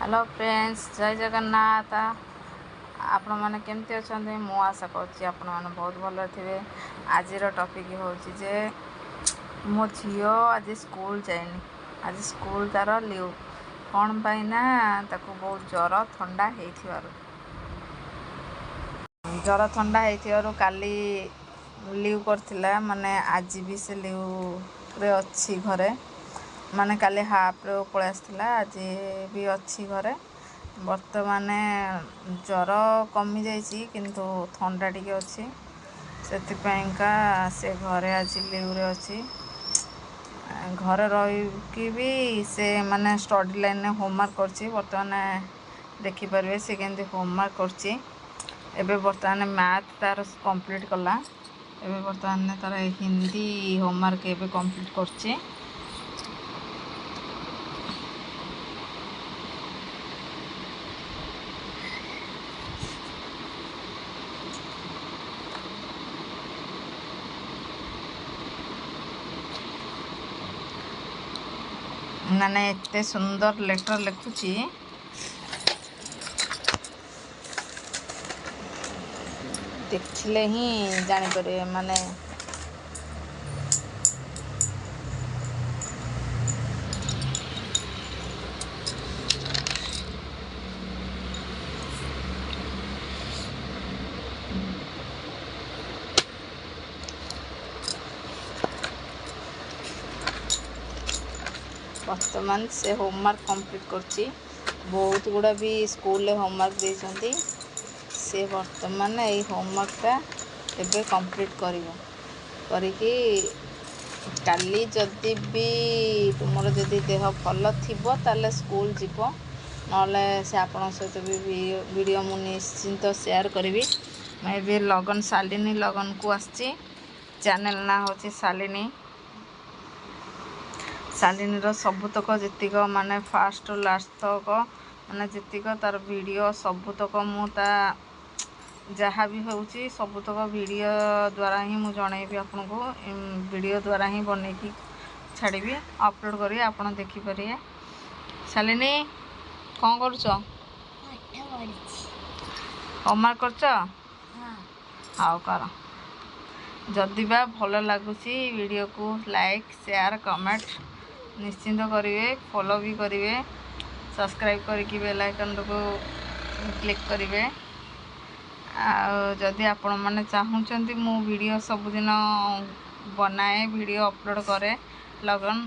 Hello friends, ଜୟ ଜଗନ୍ନାଥ। ଆପଣମାନେ କେମିତି ଅଛନ୍ତି? ମୁଁ ଆଶା କରୁଛି ଆପଣମାନେ ବହୁତ ଭଲରେ ଥିବେ। ଆଜିର ଟପିକ୍ ହେଉଛି ଯେ ମୋ ଝିଅ ଆଜି ସ୍କୁଲ ଯାଇନି। ଆଜି ସ୍କୁଲ ତାର ଲିଭ୍। କ'ଣ ପାଇଁ ନା ତାକୁ ବହୁତ ଜ୍ୱର ଥଣ୍ଡା ହେଇଥିବାରୁ, ଜ୍ୱର ଥଣ୍ଡା ହେଇଥିବାରୁ କାଲି ଲିଭ୍ କରିଥିଲା। ମାନେ ଆଜି ବି ସେ ଲିଭ୍ରେ ଅଛି ଘରେ। ମାନେ କାଲି ହାଫ୍ରେ ପଳେଇ ଆସିଥିଲା, ଆଜି ବି ଅଛି ଘରେ। ବର୍ତ୍ତମାନ ଜ୍ୱର କମିଯାଇଛି, କିନ୍ତୁ ଥଣ୍ଡା ଟିକେ ଅଛି, ସେଥିପାଇଁକା ସେ ଘରେ ଆଜି ଲିଭ୍ରେ ଅଛି। ଘରେ ରହିକି ବି ସେ ମାନେ ଷ୍ଟଡ଼ି ଲାଇନ୍ରେ ହୋମୱାର୍କ କରୁଛି। ବର୍ତ୍ତମାନ ଦେଖିପାରିବେ ସେ କେମିତି ହୋମୱାର୍କ କରୁଛି। ଏବେ ବର୍ତ୍ତମାନ ମ୍ୟାଥ୍ ତାର କମ୍ପ୍ଲିଟ୍ କଲା। ଏବେ ବର୍ତ୍ତମାନ ତାର ହିନ୍ଦୀ ହୋମୱାର୍କ ଏବେ କମ୍ପ୍ଲିଟ୍ କରୁଛି। ମାନେ ଏତେ ସୁନ୍ଦର ଲେଟର୍ ଲେଖୁଛି, ଦେଖିଲେ ହିଁ ଜାଣିପାରିବେ। ମାନେ ବର୍ତ୍ତମାନ ସେ ହୋମୱାର୍କ କମ୍ପ୍ଲିଟ୍ କରୁଛି। ବହୁତ ଗୁଡ଼ା ବି ସ୍କୁଲରେ ହୋମୱାର୍କ ଦେଇଛନ୍ତି। ସେ ବର୍ତ୍ତମାନ ଏଇ ହୋମୱାର୍କଟା ଏବେ କମ୍ପ୍ଲିଟ୍ କରିବ। କରିକି କାଲି ଯଦି ବି ତୁମର ଯଦି ଦେହ ଭଲ ଥିବ ତାହେଲେ ସ୍କୁଲ ଯିବ, ନହେଲେ ସେ ଆପଣଙ୍କ ସହିତ ବି ଭିଡ଼ିଓ ମୁଁ ନିଶ୍ଚିନ୍ତ ସେୟାର କରିବି। ମୁଁ ଏବେ ଲଗନ ଶାଲିନୀ ଲଗନକୁ ଆସିଛି। ଚ୍ୟାନେଲ୍ ନାଁ ହେଉଛି ଶାଲିନୀ। ଶାଲିନୀର ସବୁତକ ଯେତିକ ମାନେ ଫାଷ୍ଟ ଲାଷ୍ଟ ତକ ମାନେ ଯେତିକ ତାର ଭିଡ଼ିଓ ସବୁତକ ମୁଁ ତା ଯାହା ବି ହେଉଛି ସବୁତକ ଭିଡ଼ିଓ ଦ୍ୱାରା ହିଁ ମୁଁ ଜଣେଇବି ଆପଣଙ୍କୁ। ଭିଡ଼ିଓ ଦ୍ୱାରା ହିଁ ବନେଇକି ଛାଡ଼ିବି, ଅପଲୋଡ଼ କରିବି, ଆପଣ ଦେଖିପାରିବେ। ଶାଲିନୀ, କ'ଣ କରୁଛ? ହୋମୱାର୍କ କରୁଛ? ହଉ କର। ଯଦି ବା ଭଲ ଲାଗୁଛି ଭିଡ଼ିଓକୁ ଲାଇକ୍, ସେୟାର, କମେଣ୍ଟ ନିଶ୍ଚିନ୍ତ କରିବେ, ଫଲୋ ବି କରିବେ, ସବସ୍କ୍ରାଇବ୍ କରିକି ବେଲ୍ ଆଇକନ୍କୁ କ୍ଲିକ୍ କରିବେ। ଆଉ ଯଦି ଆପଣମାନେ ଚାହୁଁଛନ୍ତି ମୁଁ ଭିଡ଼ିଓ ସବୁଦିନ ବନାଏ, ଭିଡ଼ିଓ ଅପଲୋଡ଼ କରେ ଲଗନ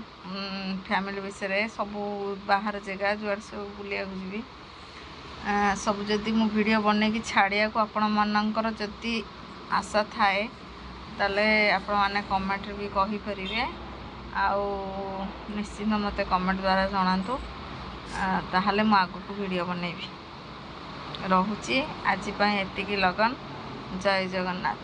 ଫ୍ୟାମିଲି ବିଷୟରେ, ସବୁ ବାହାର ଜାଗା ଯୁଆଡ଼େ ସବୁ ବୁଲିବାକୁ ଯିବି, ସବୁ ଯଦି ମୁଁ ଭିଡ଼ିଓ ବନେଇକି ଛାଡ଼ିବାକୁ ଆପଣମାନଙ୍କର ଯଦି ଆଶା ଥାଏ, ତାହେଲେ ଆପଣମାନେ କମେଣ୍ଟରେ ବି କହିପାରିବେ। ଆଉ ନିଶ୍ଚିନ୍ତ ମୋତେ କମେଣ୍ଟ ଦ୍ୱାରା ଜଣାନ୍ତୁ, ତାହେଲେ ମୁଁ ଆଗକୁ ଭିଡ଼ିଓ ବନେଇବି। ରହୁଛି ଆଜି ପାଇଁ ଏତିକି। ଲଗନ, ଜୟ ଜଗନ୍ନାଥ।